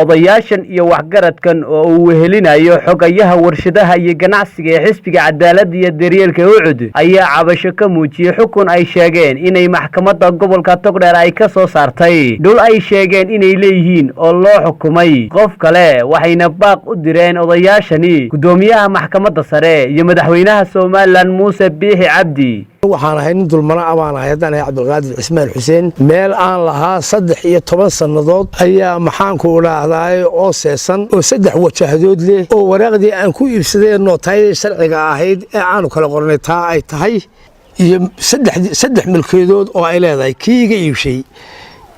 Odayaashan iyo waxgaradkan oo uu wehelinayo xogayaha warshadaha iyo ganacsiga ee Xisbiga Cadaaladda iyo Daryeelka UCUD ayaa cabasho ka muujiyey xukun ay sheegeen inay maxkamadda gobolka Togdheer ay ka soo saartay dhul ay sheegeen inay leeyihiin oo loo xukumay qof kale. Waxayna baaq u direen odayaashani guddoomiyaha maxkamadda sare iyo madaxweynaha Somaliland, Muuse Biixi Cabdi. Waxaan ahay nin dulmana baan ahay. Haddaan ahay Cabdulqaadir Cismaan Xuseen, meel aan lahaa 13 sannadood ayaa, maxaanku idhaahdaay, oo seesan oo saddex wajahdood leh, oo waraaqdii aan ku iibsaday nootayadii sharciga ahayd ee aanu kala qornay taa ay tahay, iyo saddex milkeedood oo ay leedahay kii iga iibshay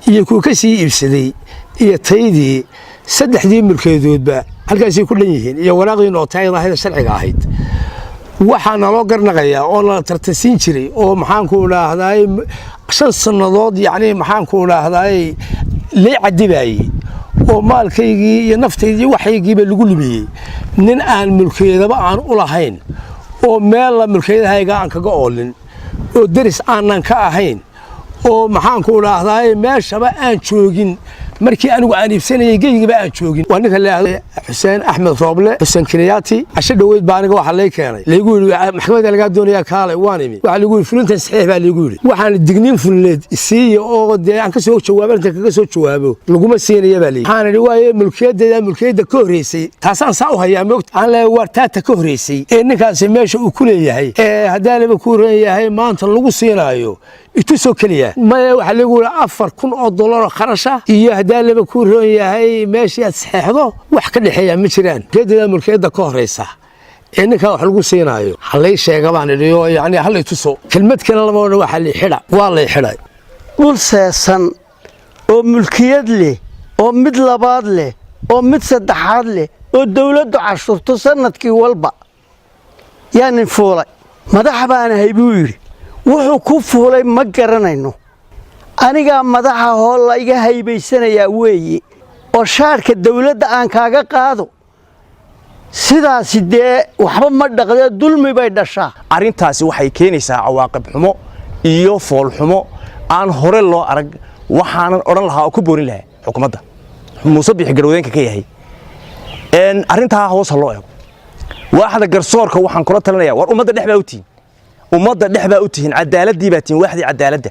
iyo kuu ka sii iibsaday iyo taydii. Saddexdii milkeedoodba halkaasay ku dhan yihiin iyo waraaqdii nootayada ahayd ee sharciga ahayd. Waxaa naloo garnaqayaa oo nala tartansiin jiray oo, maxaanku idhaahdaay, 5 sannadood, yacni, maxaanku idhaahdaay, lay cadibaayey oo maalkaygii iyo naftaydii waxaygiiba lagu lumiyey nin aan mulkeedaba aan u lahayn oo meella mulkeedahayga aan kaga oolin oo deris aanan ka ahayn oo, maxaanku idhaahdaay, meeshaba aan joogin markii anigu aan iibsanayay, geygaba aan joogin. Waa ninka la Xuseen Axmed Rooble, Xuseen Kiniyaati. Casho dhoweyd baa aniga waxaa lay keenay, laygu yidhi maxkamadda lagaa doonayaa, kaalay. Waan imi. Waxaa lagu yidhi fulintan saxiix baa laygu yidhi. Waxaan digniin fulineed siiya oo dee aan ka soo jawaabo, inta kaga soo jawaabo laguma siinaya baa layidhi. Waxaan idhi waaye mulkiyaddeeda mulkiyadda ka horreysay taasaan saa u hayaa moogta. Aan leeyahay waar taata ka horreysay ee ninkaasi meesha uu ku leeyahay ee haddaanaba ku ran yahay maanta lagu siinaayo itusoo keliya. Maya, waxaa lagu yidhi 4000 oo dollar oo kharasha iyo haddaan laba ku roon yahay meeshii aad saxeexdo wax ka dhexeeya ma jiraan. Mulkiyaddeeda mulkiyadda ka horreysa ee ninkaa wax lagu siinaayo halay sheega baan idhi oo yacni hallay tuso. Kelmad kale lama odhan, waxaa lay xidha, waa lay xidhay. Dhul seesan oo mulkiyad leh oo mid labaad leh oo mid saddexaad leh oo dawladdu cashuurto sannadkii walba yaa nin fuulay. Madax baan ahay buu yidhi. Wuxuu ku fuulay ma garanayno. Anigaa madaxa hoo la iga haybaysanayaa weeye oo shaadhka dawladda aan kaaga qaado. Sidaasi dee waxba ma dhaqdee, dulmi bay dhashaa. Arrintaasi waxay keenaysaa cawaaqib xumo iyo foolxumo aan hore loo arag. Waxaanan odhan lahaa oo ku boorin lahaa xukuumadda Muuse Biixi garwadeenka ka yahay, arrintaa hoos ha loo eego. Waaxda garsoorka waxaan kula talinaya, war ummadda dhex baa u tihiin, ummadda dhex baa u tihiin, cadaaladii baa tihiin, waaxdii cadaaladda,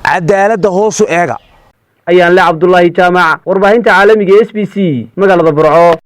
cadaaladda hoosu eega. Ayaan le Cabdulaahi Jaamac, warbaahinta caalamiga SBC, magaalada Burco.